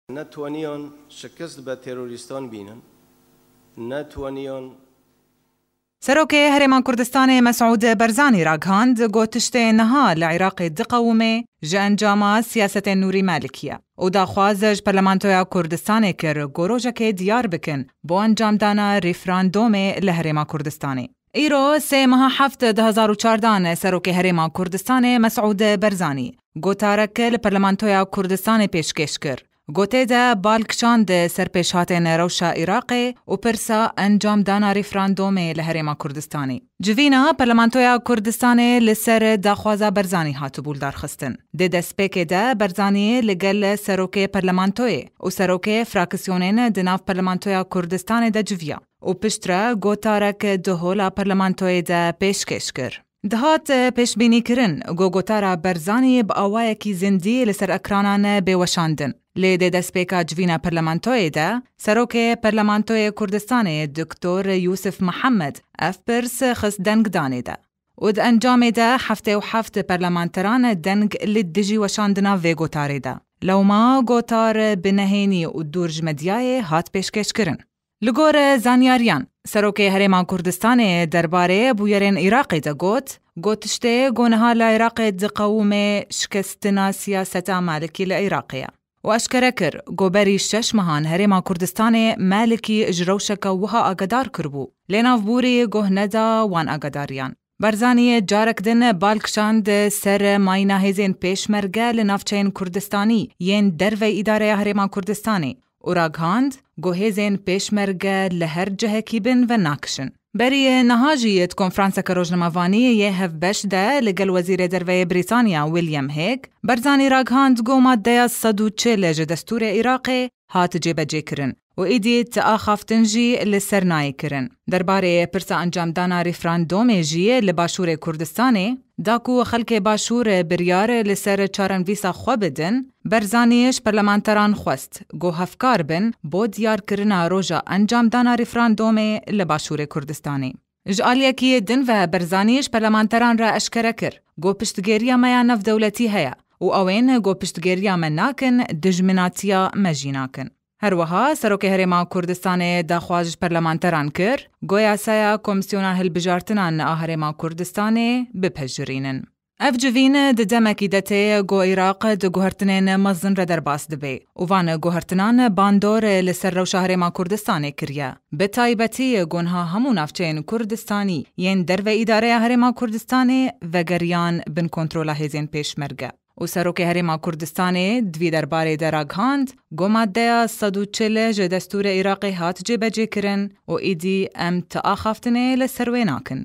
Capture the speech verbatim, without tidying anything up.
Netwaniyan şikest bi terorîstan bînin, netwaniyan Serokê Herêma Kurdistanê Mesûd Berzanî ragihand, got, tiştê niha li Iraqê diqewime ji encama siyasetên Nûrî Malikî ye û daxwaz ji Parlamentoya Kurdistanê kir ku rojekê diyar bikin bo encamdana referandûmê li Herêma Kurdistanê. Îro sê meha heft du hezar û çardeh ne Serokê Herêma Kurdistanê Mesûd Berzanî gotarek li Parlamentoya Kurdistanê pêşkêş kir. Gotê de bal kişand ser pêşhatên rewşa Iraqê û pirsa encamdana referandûmê li Herêma Kurdistanê. Civîna Parlamentoya Kurdistanê li ser daxwaza Berzanî hatibû lidarxistin. Di destpêkê de Berzanî li gel serokê parlamentoyê û serokê fraksiyonên di nav Parlamentoya Kurdistanê de civiya û piştre gotarek di hola parlamentoyê de pêşkêş kir. Dihat pêşbînîkirin ku gotara Berzanî bi awayekî zindî li ser ekranan bê weşandin. Lê di destpêka civîna parlamentoyê de Serokê Parlamentoyê Kurdistanê Doktor Yûsif Mihemed ev pirs xist dengdanê de û di encamê de heftê û heft parlamenteran deng li dijî weşandina vê gotarê de. Lewma gotar bi nehênî û dûr ji medyayê hat pêşkêşkirin. Li gor zanyariyan, Serokê Herêma Kurdistanê derbarê bûyerên Iraqê de got, got, tiştê ku niha li Iraqê diqewime şikestina siyaseta Malikî li Iraqê ye û eşkere kir ku berî şeş mehan Herêma Kurdistanê Malikî ji rewşeke wiha agadar kiribû, lê navbûrî guh neda wan agadariyan. Barzanî carek din bal kişand ser mayîna hêzên pêşmerge li navçeyên Kurdistanî yên dervey îdareya Herêma Kurdistanê û ragihand ku hêzên pêşmerge li her cihekî bin venakişin. Berî niha jî di konferanseke rojnamevanî yê hevbeş de li gel Wezîrê Derve yê Brîtanya William Hague, Barzanî ragihand ku maddeya sed û çil ji destûrê Iraqê hat cêbecêkirin û êdî ti axaftin jî li ser nayê kirin. Derbarê pirsa encamdana referandûmê jî li Başûrê Kurdistanê, da ku xelkê Başûr biryar li ser çarenivîsa xwe bidin, Berzanî ji parlamenteran xwest ku hevkar bin bo diyarkirina roja encamdana referandûmê li Başûrê Kurdistanê. Ji aliyekî din ve Berzanî ji parlamenteran re eşkere kir ku piştgiriya me ya navdewletî heye û ew ên ku piştgiriya me nakin, dijminatiya me jî nakin. Her wiha Serokê Herêma Kurdistanê daxwaz ji parlamenteran kir ku yasaya Komîsyona Hilbijartinan a Herêma Kurdistanê bipejirînin. Ev civîn di demekî de tê ku Iraq di guhertinên mezin re derbas dibe û van guhertinan bandor li ser rewşa Herêma Kurdistanê kiriye. Bi taybetî ku niha hemû navçeyên Kurdistanî yên derve îdareya Herêma Kurdistanê vegeriyan bin kontrola hêzên pêşmerge. Û Serokê Herêma Kurdistanê di vî derbarê de ragihand ku maddeya sed û çil ji destûrê Iraqê hat cêbecêkirin û êdî em ti axaftinê li ser wê nakin.